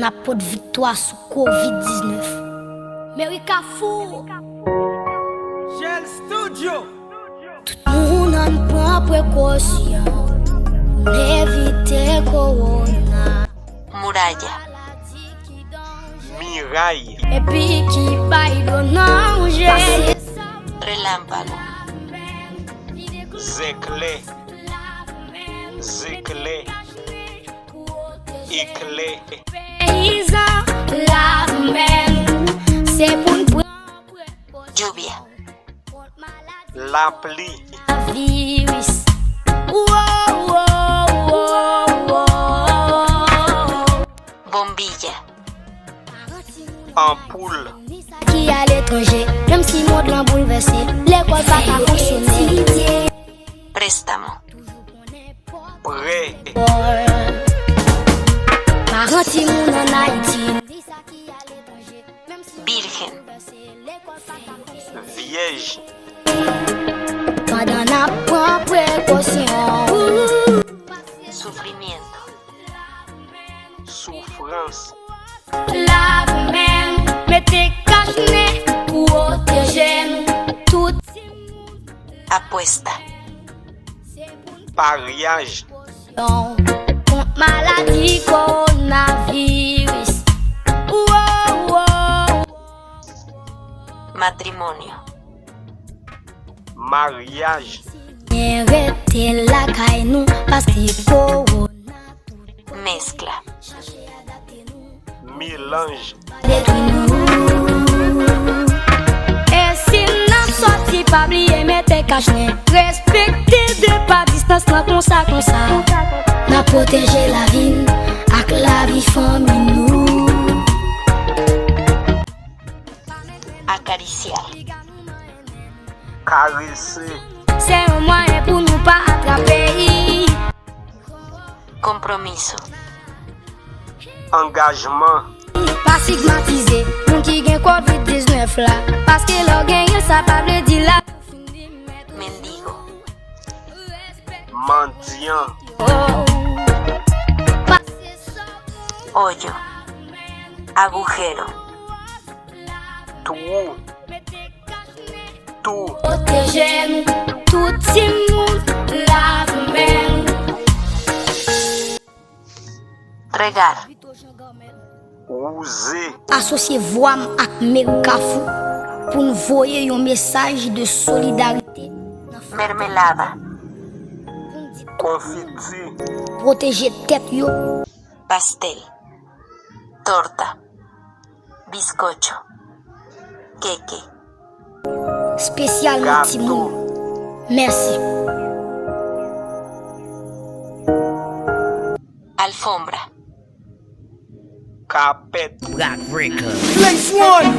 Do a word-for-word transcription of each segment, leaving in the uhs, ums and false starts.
N ap pot viktwa sou kovid diznèf. Meri Kafou. Gel Studio. Tout moun ann pran prekosyon pou n evite kowona. Muralla. Miray. Epi ki bay dlo nan je. Relámpago. Zeklè. Zeklè. Eklè. Peyizan, lamen, se pou n pran prekosyon. Lluvia. Lapli. Viris. Wo, wo, wo, wo. Bombilla. Anpoul. Ki aletranje, menm si mond lan boulvèse, lekòl pa ka fonksyone. Préstamo. Prè. Paran timoun ann Ayiti. Virgen. Vyèj. Pandan n ap pran prekosyon. Sufrimiento. Soufrans. Lave men, mete kach nen, pwoteje nou. Tout timoun. Apuesta. Paryaj. Kont maladi kowonaviris. Wo, wo. Matrimonio. Maryaj. Byen rete lakay nou, paske kowona. Mezcla. Melanj. Detwi nou. E si n ap sòti, pa bliye mete kach nen. Respekte de pa distans lan konsa, konsa. N ap pwoteje lavi n ak lavi fanmi nou. Acariciar. Karese. Se yon mwayen pou nou pa atrape. Compromiso. Angajman. Pa stigmatize moun ki gen kovid diznèf la, paske lè w genyen sa pa vle di la. Mendigo. Mandyan. Hoyo. Agujero. Twou. Tou. Pwoteje nou, tout timoun, lave men nou. Entregar. Wouze. Asosye vwa m ak Meri Kafou pou n voye yon mesaj de solidarite nan fratènite. Mermelada. Konfiti. Pwoteje tèt yo. Pastel. Torta. Bizcocho. Keke. Espesyalman timoun. Mèsi. Alfombra. Kapèt. Black Record. Blaze One.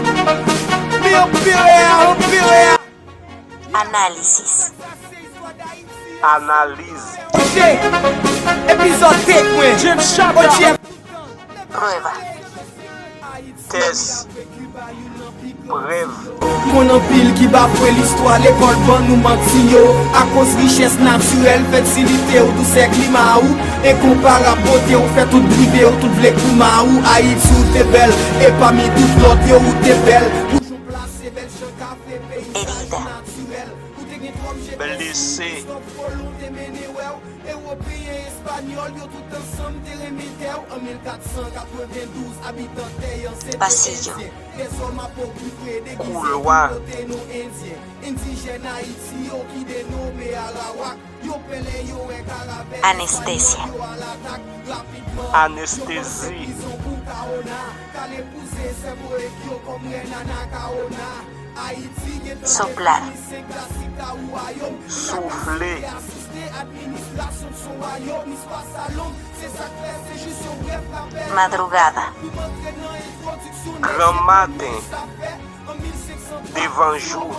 Mi anpere a, anpere a. Análisis. Analiz. Epizòd tek mwen. James Chata. Prueba. Tès. Prèv. Konn anpil ki bafwe listwa lekòl ban nou manti yo. Akoz richès natirèl, fètilite w, dousè klima ou, enkonparab bote w, fè tout drive w, tout vle kouma ou. Ayiti ou te bèl, e pami tout lòt yo ou te bèl. Pou jan w plase bèl jan kafe peyi. Herida. Blese. Ewopeyen, espanyòl, yo tout ansanm te renmen tè w. An mil kat san katrevendouz, abitan tè an se te Pasillo. Endyen. Dezòm apokrife degize pou yo te non endyen. Endijèn Ayiti yo ki denome Arawak, yo pè lè yo wè karavèl Anestezya. Espanyòl yo alatak rapidman. Anestezi. Yo pase prizon pou kawona, k al epouze sè Boek yo kòm rèn Anakawona. Soplar. Soufle. Madrugada. Granmaten. Devan jou.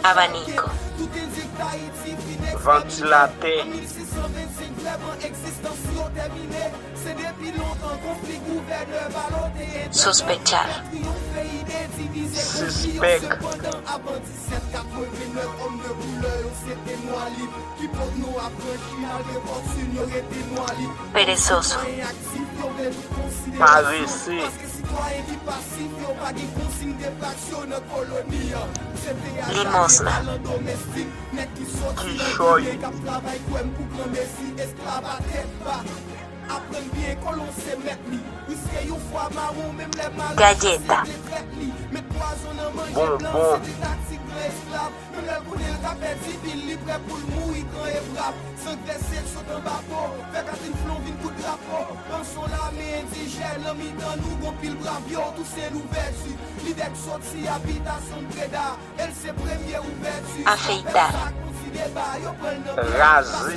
Abanico. Vantilatè. Sospechar. Sispèk. Perezoso. Parese. Limosna. Kichòy. Gayeta. Bonbon. Afeita. Raze.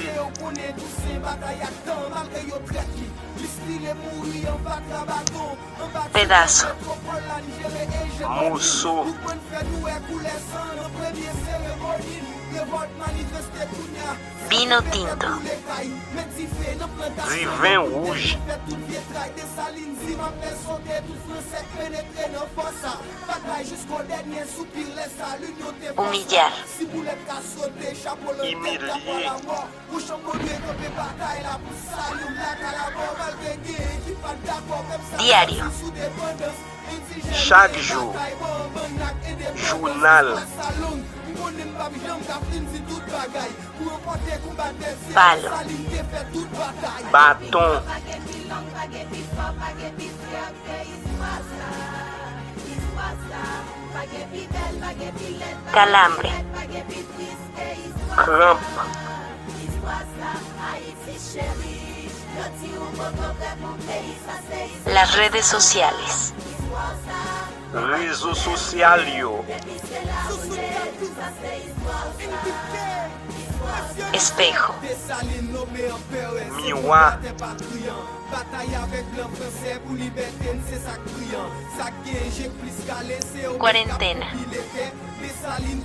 Pedaso. Moso. Vino tinto. Diven wouj. Humillar. Imilye. Diario. Chak jou. Jounal. Palo. Baton. Calambre. Kranp. Las redes sociales. Rezo sosyal yo. Espejo. Miwa. Cuarentena.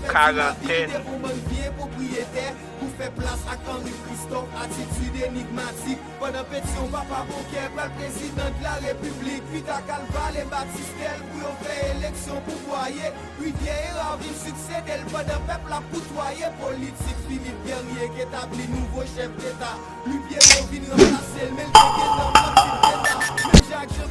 Karantèn. Pandan Petyon papa Bonkè pral prezidan de la repiblik, pita k al vale batistè l pou yo fè eleksyon pou pwaye. Rivyè Era vin siksede l pandan pèp la koutwaye politik Philippe Guerrier k etabli nouvo chèf deta. Lupyemo vin ranplase l, men l te gentan pran tit deta. Menm jan ak Jean